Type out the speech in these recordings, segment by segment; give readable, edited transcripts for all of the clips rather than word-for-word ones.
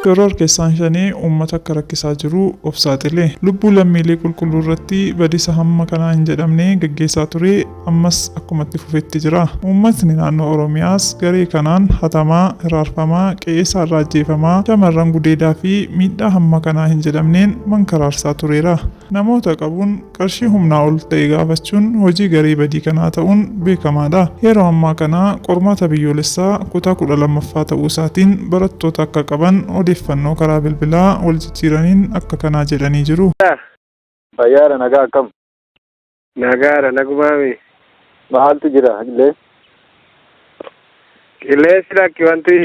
Shororkeessaan Shanee uummata akka rakkisaa jiru of saaxile. Lubbuu lammiilee qulqulluu irratti badisa hamma kanaa hin jedhamne gaggeessaa ture, ammas akkuma itti fufetti jira. Uummatni naannoo Oromiyaas garee kanaan hatamaa, hiraarfamaa, qe'eesaa irraa ajjeefamaa, shamarran gudeedaa fi miidhaa hamma kanaa hin jedhamneen mankaraarsaa tureera. Namoota qabuun qarshii humnaa ol ta'e gaafachuun hojii garee badii kanaa ta'uun beekamaadha. Yeroo ammaa kana qormaata biyyoolessaa kutaa 12ffaa ta'uu isaatiin barattoota akka qaban odeeffannoo karaa bilbilaa wal jijjiiraniin akka kanaa jedhanii jiru. Fayyaadha, nagaa akkam? Nagaadha, nagumaami. Maaltu jira illee? Qilleensi lakki, wanti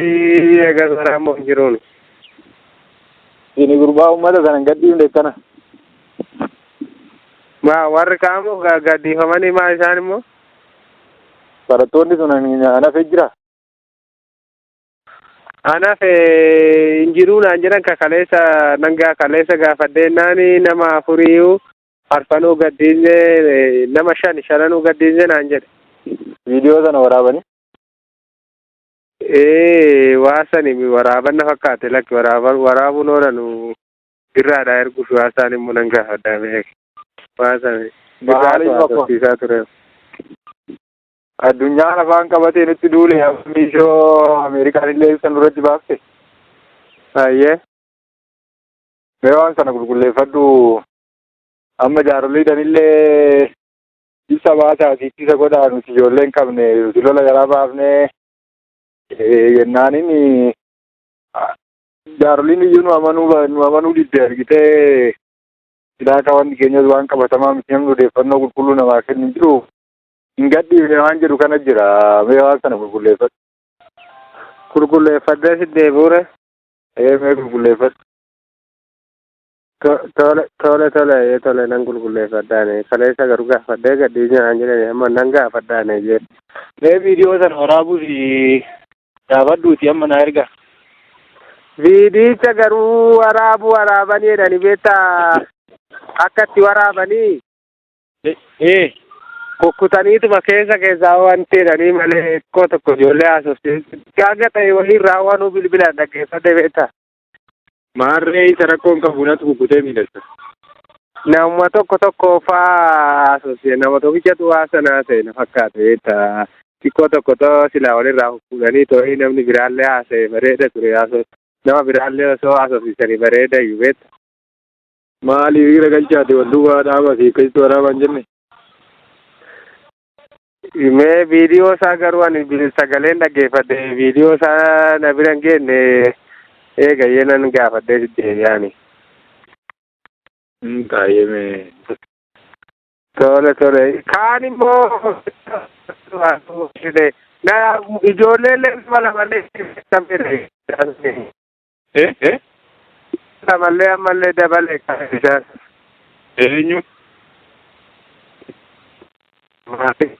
eegas waraabmoo hin jiruun. Ini gurbaa uummata sana hin gadhiifne kana. Maa warri kaamu gadhiifamanii, maa isaan immoo? Barattoonni sun anafe jira. Anaaf hin jiruu naan jedhan. Ka kaleessa nangaa kaleessa gaafadheennaan nama afuriyyuu arfanuu gadhiisne, nama shan shananuu gadhiisne naan jedhe. Viidiyoo sana waraabanii. Ee, waa sani waraaban na fakkaate. Lakki, waraaban waraabuun oolanu birraadhaa erguuf. Waa isaan immoo nan gaafadhaa beek. Waa sani Maaliif birraatu bakka haasofsiisaa ture. Addunyaan afaan qabatee nutti duule, miishoo Ameerikaan illee ibsan duratti baafte. Baay'ee. Mee waan sana qulqulleeffadhu. Amma jaaroliidhaan illee ibsa baasaa, ittisa godhaa, nuti ijoollee hin qabne, nuti lola garaa baafnee jennaaniin jaaroliin iyyuu nu amanuu didde. Argitee, silaa akka wanti keenyas waan qabatamaa miti, namni odeeffannoo qulqulluu namaa kennu hin jiru, hin gadhiifne waan jedhu kana jira. Mee waan sana qulqulleeffadhu. Qulqulleeffadhee si deebi'uure. Ee, mee qulqulleeffadhu. Tole, tole, tole, ee, tole, nan qulqulleeffadhaane. Kaleessa garuu gaafadhee gadhiisne naan jedhani, amma nan gaafadhaane jedhe. Mee viidiyoo sana waraabuus gaafadhuuti amma naa erga. Viidiyicha garuu waraabuu waraabanii jedhani, beektaa, akka itti waraabanii kukkutaniituma keessa keessaa wanti jedhanii malee, xiqqoo tokko ijoollee haasofsiisu. Gaaga ta'e waliirraa waan bilbilaan dhaggeeffadhe, beektaa. Maarree, isa rakkoon qabu natu kukkutee miidhagsa. Nama tokko tokko faa haasofsiise, nama tokkichatu waa sana haasa'e na fakkaata, beektaa. Xiqqoo tokko too silaa walirraa fuudhanii too'ii namni biraallee haasa'e bareeda ture, nama biraallee osoo haasofsiisanii bareeda iyyuu, beektaa. Maaliif hiriira galchaate wal duuba dhaaba fi akkasitti waraabaan jenne? Mee viidiyoo isaa garuu ani sagaleen dhaggeeffadhe, viidiyoo isaa na bira hin geenne. Eega nan gaafadhee si deebi'aani. Baay'ee mee. Tole, tole. Kaan immoo na ijoolleen nama lamallee Eh eh lamallee ammallee dabale kan isaan. Eenyu? Maatii.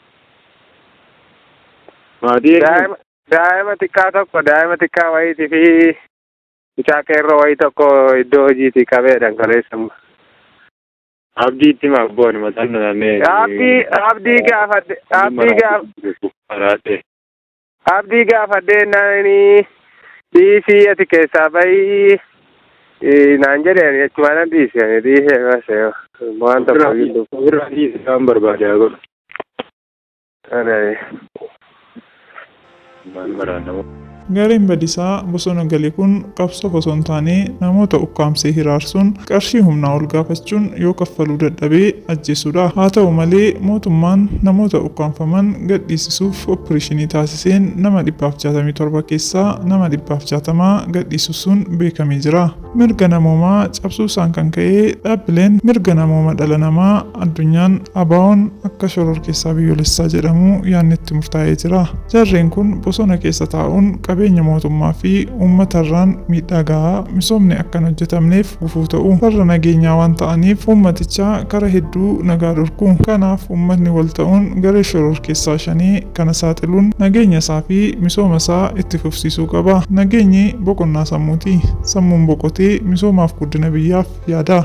Maatii eenyu? Daa'ima xiqqaa tokko, daa'ima xiqqaa wayiitii fi mucaa qeerroo wayii tokko iddoo hojiitii qabeedhan kaleessa. Abdii itti himaa abboon mataan naannee. Abdii gaafadhe, abdii gaaf Maraadhe. Abdii gaafadhe naani dhiisii, ati keessaa bahii naan jedheen, jechumaan nan dhiise, ani dhiisee base waan tokko iyyuu. Ofirraa dhiise, waan barbaade haa godhu. Tole. Maal maraannamu? Gareen badisaa bosona gale kun qabsoof osoo hin taane namoota ukkaamsee hiraarsuun qarshii humnaa ol gaafachuun yoo kaffaluu dadhabee ajjeesuudha. Haa ta'u malee, mootummaan namoota ukkaamfaman gadhiisisuuf opereeshinii taasiseen nama 167 keessaa nama 160 gadhiisisuun beekamee jira. Mirga namoomaa cabsuu isaan kan ka'e dhaabbileen mirga namooma dhala namaa addunyaan ABO'n akka shororkeessaa biyyoolessaa jedhamu yaadni itti murtaa'ee jira. Jarreen kun bosona keessa taa'uun qabeenya mootummaa fi uummatarraan miidhaa gahaa, misoomni akka hin hojjetamneef gufuu ta'u. Farra nageenyaa waan ta'aniif uummaticha karaa hedduu nagaa dhorku. Kanaaf uummatni wal ta'uun garee shororkeessaa Shanee kana saaxiluun nageenya isaa fi misooma isaa itti fufsiisuu qaba. Nageenyi boqonnaa sammuuti. Sammuun boqotee misoomaaf guddina biyyaaf yaada.